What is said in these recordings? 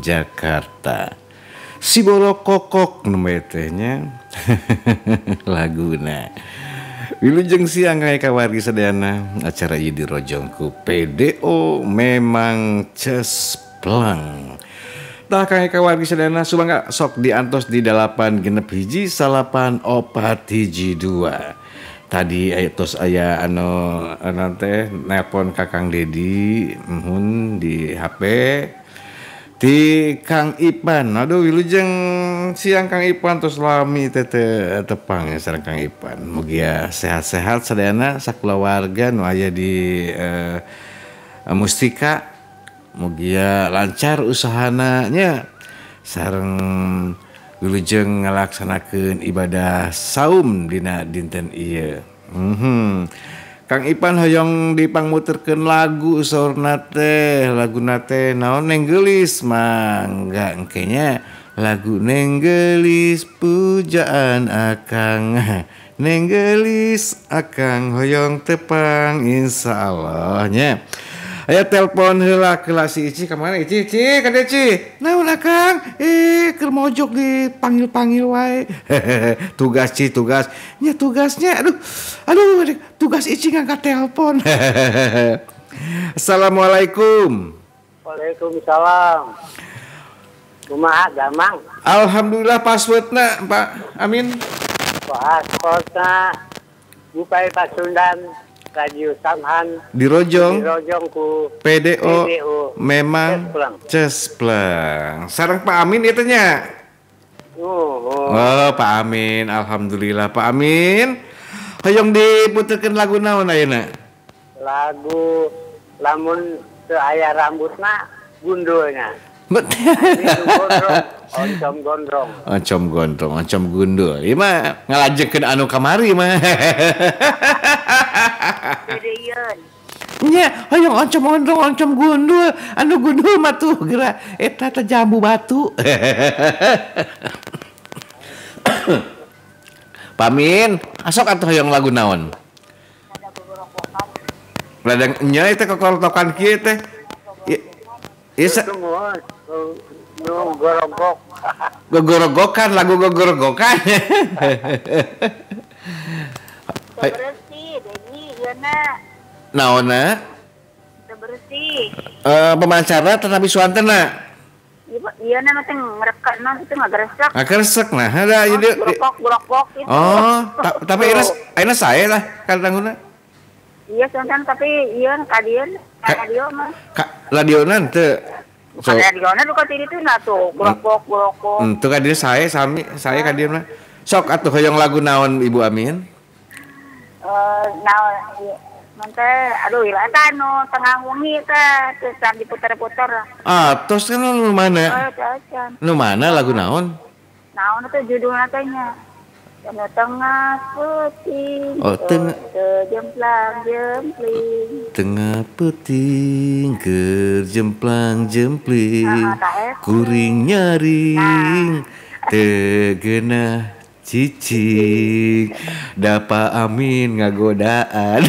Jakarta. Si Borokokok nu teh nya laguna. Wilujeng siang ka wargi sadayana, acara ieu dirojong ku PDO memang cesplang. Tah kang ka wargi sadayana sumangga sok diantos di 8 6 1 9 4 1 2. Tadi aya tos aya anu teh nelpon ka Kang Dedi muhun di HP ti Kang Ipan. Aduh wilujeng siang Kang Ipan, tos lami teh tepang sareng Kang Ipan. Mugia sehat-sehat sadayana sakulawarga nu aya di Mustika. Mugia lancar usahana nya sareng wilujeng ngalaksanakeun ibadah saum dina dinten ieu. Kang Ipan hoyong dipangmuterkeun lagu saurna teh, laguna teh naon Neng Geulis mangga engke nya lagu Neng Geulis pujaan akang. Neng Geulis akang hoyong tepang insyaallah nya. Aya telepon heula ke si Ici, ka mana Ici? Ici, ka dieu Ici. Naon akang? Keur mojok dipanggil-panggil wae. Tugas Ci, tugas. Nya tugasnya, aduh. Aduh, tugas Ici ngangkat telepon. Assalamualaikum. Waalaikumsalam. Kumaha damang? Alhamdulillah passwordna Pak Amin. Passwordna Bupai Pasundan Radio Samhan dirojong, dirojong ku PDO, PDO memang cesplang. Sareng Pak Amin itu nya. Oh, Pak Amin, alhamdulillah Pak Amin. Hoyong diputerkeun lagu naon ayeuna? Lagu lamun teu aya rambutna gundulna. Oncom gondrong. Oncom gondrong, oncom gundul. Ieu mah ngalajekeun anu kamari mah. Nya, hoyong oncom gondrong, oncom gundul. Anu gundul mah tuh geura eta teh jambu batu. Pamin, asok atuh hoyong lagu naon? Ladang nya eta kokolotokan kieu teh. Iya, gorogok. Gogorogokan, lagu gogorogokan. Bersih, Dedi, ieu-na. Naonna? Bersih. Pemancarna tetapi suantena. Iya na teh ngrekana itu ngageresek. Ngageresek nah, ada ieu gorogok gitu. Oh, tapi ayeuna sae lah kadanguna. Iya, sonten tapi ieu ka dieu, ka radio mah. Ka radiona teu. Ka radiona duka ti ditu na tuh, gorogok-gorogok. Teu ka dieu sae sami, sae ka dieu mah. Sok atuh hoyong lagu naon Ibu Amin? Naon mun teh aduh ieu eta nu tengah wengi teh teu diputer-puter. Ah, tos kan nu mana? Nu mana lagu naon? Naon teh judulna teh nya? Tengah peuting, oh, tengah jemplang jempling. Tengah peuting keur jemplang jempling, kuring nyaring, teu geunah cicing, da Pak Amin ngagodaan.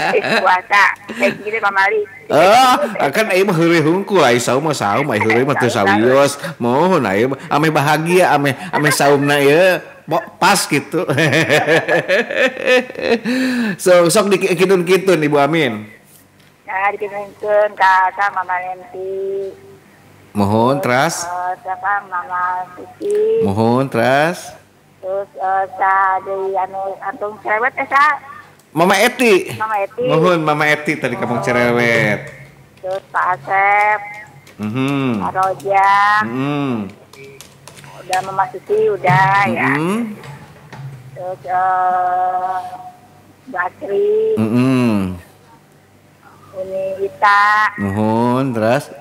Puasa, kayak gitu pamali. Oh, kan ieu mah heureuy hungkul, ai saum mah saum, ai heureuy mah teu sawios. Mohon ai ameh bahagia, ameh ameh saumna ieu pas gitu. So, sok dikitun-kitun Ibu Amin. Ya, dikitun-kitun ka Mama Lenti. Mohon teras. Siapa Mama Suci. Mohon teras. Terus sa deui anu antung cerewet sa. Mama Eti. Mama Eti. Mohon Mama Eti tadi kampung cerewet. Terus Pak Asep. Pak Rojak. Udah Mama Suci udah ya. Terus Basri. Uni Ita. Mohon terus.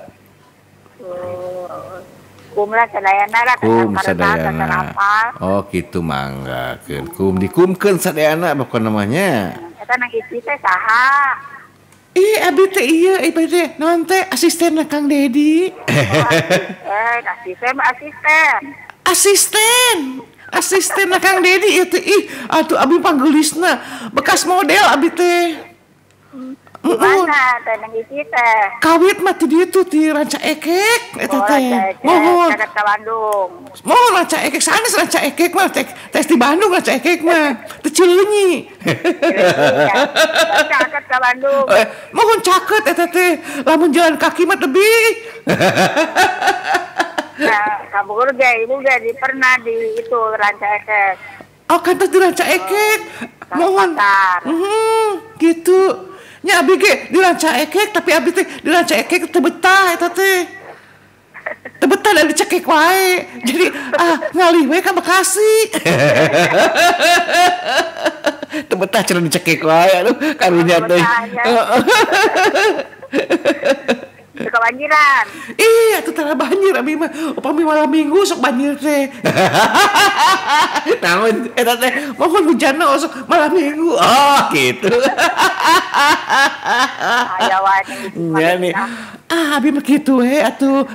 Kum lah sadayana lah. Kum sadayana. Oh gitu mangga keun kum dikumkeun sadayana pokona namanya. Eta nang Ici teh saha? Ih abi teh ieu ieu teh naon teh asistenna Kang Dedi. Asisten mah asisten. Asisten. Asistenna Kang Dedi ieu teh ih atuh abi panggeulisna bekas model abi teh. Di mana teh Neng Ici teh? Kawit mah ti ditu ti Ranca Ekek eta teh. Mohon. Caket ka Bandung. Mohon Ranca Ekek sanes Ranca Ekek mah teh di Bandung Ranca Ekek mah. Teu Cileunyi. Caket ka Bandung. Mohon caket eta teh. Lamun jalan kaki mah tebih. Nah, kabur ge ibu ge pernah di itu Ranca Ekek. Oh, kantos di Ranca Ekek. Mohon. Gitu. Nya abi ge di Ranca Ekek tapi abi teh di Ranca Ekek teu betah eta teh. Teu betah da dicekek wae. Jadi ngalih we ka Bekasi. Teu betah cenah dicekek wae aduh karunya teh. Suka banjiran. Iya, atuh tara banjir abi mah. Upami malam minggu sok banjir teh. Naon eta teh mohon hujanna sok malam minggu. Oh, gitu. Aya wae. Nya nih. Ah, abi mah kitu we atuh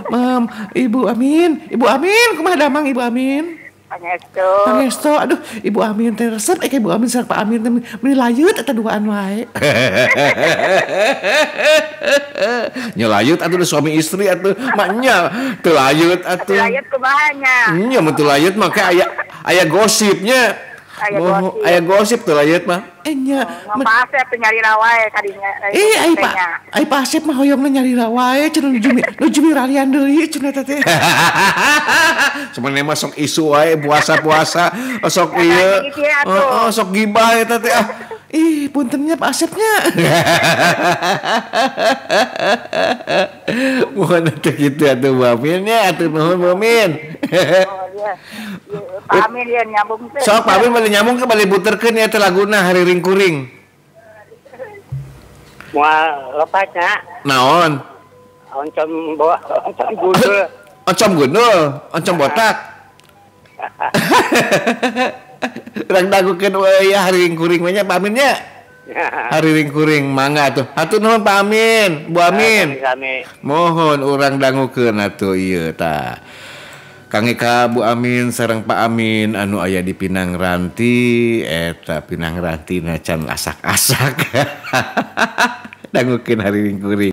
Ibu Amin. Ibu Amin kumaha damang Ibu Amin? Pangestu. Pangestu. Aduh, Ibu Amin teh resep Ibu Amin sareng Pak Amin teh meuni layut eta duaan wae. Nya layut atuh suami istri atuh maknya teu layut atuh. Layut kumaha nya? Nya mun teu layut mah ke aya gosipnya. Aya gosip teu layut mah. Nya. Pak Asep nyari wae kadinya. Ih, ai Pak Asep mah hoyongna nyari wae cenah nuju miralian deui cenah teh. Sebenarnya mah sok isu wae puasa-puasa sok ieu. Heeh, sok gibah eta teh. Ih, puntennya Pak Asepnya. Mohon atuh kitu atuh Bu Amin nya, atuh nuhun Bu Amin. Oh iya. Pak Amin ya nyambung teh. Sok Pak Amin bali nyambung ke bali puterkeun ya teh laguna Hari Ringkuring. Moal lepatnya. Naon? Oncom oncom gundul. Oncom gundul, oncom botak. Urang dagukeun we ya Hari Ringkuring we nya Pak Amin nya. Hari Ringkuring mangga atuh. Hatur nuhun Pak Amin, Bu Amin. Mohon urang dangukeun atuh ieu tah. Kang Eka, Bu Amin sareng Pak Amin anu aya di Pinang Ranti eta Pinang Ranti na can asak-asak. Dangukeun Hari Ringkuring.